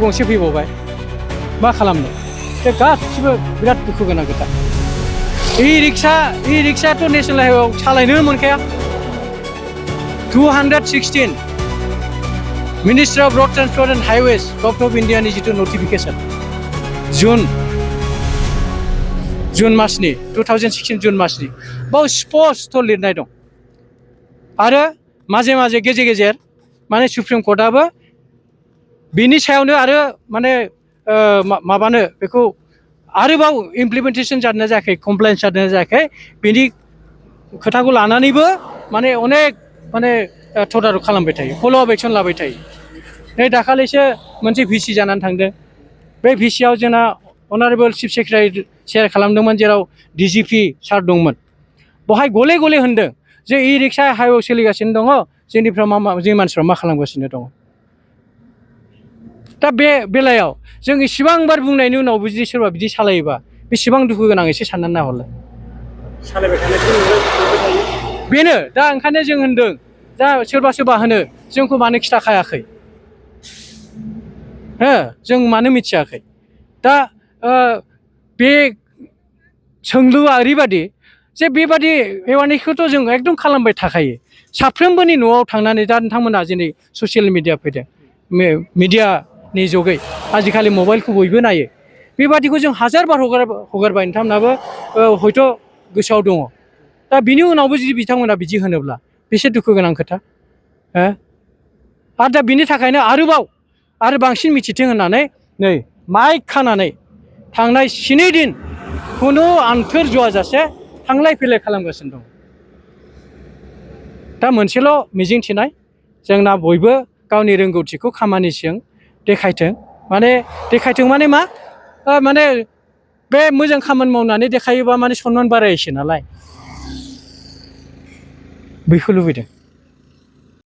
गंसे फैबावबाय मा खालामनो बे गासिबो बिराद दुखु गोनां खोथा इ रिक्सायाथ' नेशनेल हाइवेआव सालायनो मोनखाया 216 ministry of road transport and highways government of इन्डियानि जिथु नटिफिकेसन जुन मासनि 2016 जुन मासनि बाव स्पष्ट लिरनाय दं आरो माजे माजे गेजेर गेजेर माने सुप्रिम कर्टआबो बिनि सायावनो आरो माने माबानो बेखौ आरोबाव इमप्लिमेन्टेसन जादोंना जायाखै कमप्लेन्स जादोंना जायाखै बिनि खोथाखौ लानानैबो माने अनेक माने तदारक खालामबाय थायो फल' अफ एक्सन लाबाय थायो नै दाखालिसो मोनसे भिसि जानानै थांदों बे भिसिआव जोंना अनारेबल चिफ सेक्रेटारि शेयार खालामदोंमोन जेराव डिजिपि सार दंमोन बहाय गले गले होनदों जे इ रिक्सा हाइवेआव सोलिगासिनो दङ जोंनिफ्राय जोंनि मानसिफ्रा मा खालामगासिनो दङ दा बे बेलायाव जों इसेबां बार बुंनायनि उनावबो जुदि सोरबा बिदि सालायोबा बेसेबां दुखु गोनां एसे साननानै नाहरलाय सालायबाय थानायखौ नुबाय थायो बेनो दा ओंखायनो जों होनदों दा सोरबा सोरबा होनो जोंखौ मानो खिथाखायाखै हो जों मानो मिथियाखै दा बे सोंलुआ ओरैबादि जे बेबादि एवारनेसखौथ' जों एकदम खालामबाय थाखायो साफ्रोमबोनि न'आव थांनानै दा नोंथांमोना दिनै ससियेल मिडिया फैदों मिडियानि जुगै आजिखालि मबाइलखौ बयबो नायो बेबादिखौ जों हाजार बार हगारबाय नोंथांमोनाबो हयथ' गोसोआव दङ दा बिनि उनावबो जुदि बिथांमोना बिदि होनोब्ला बेसे दुखु गोनां खोथा हो आरो दा बिनि थाखायनो आरोबाव आरो बांसिन मिथिथों होननानै नै माइक खानानै थांनाय 7 दिन खुनु आन्थोर ज'आजासे थांलाय फैलाय खालामगासिनो दं दा मोनसेल' मिजिंथिनाय जोंना बयबो गावनि रोंगौथिखौ खामानिजों देखायथों माने मा माने बे मोजां खामानि मावनानै देखायोबा माने सनमान बारायसो नालाय बेखौ लुबैदों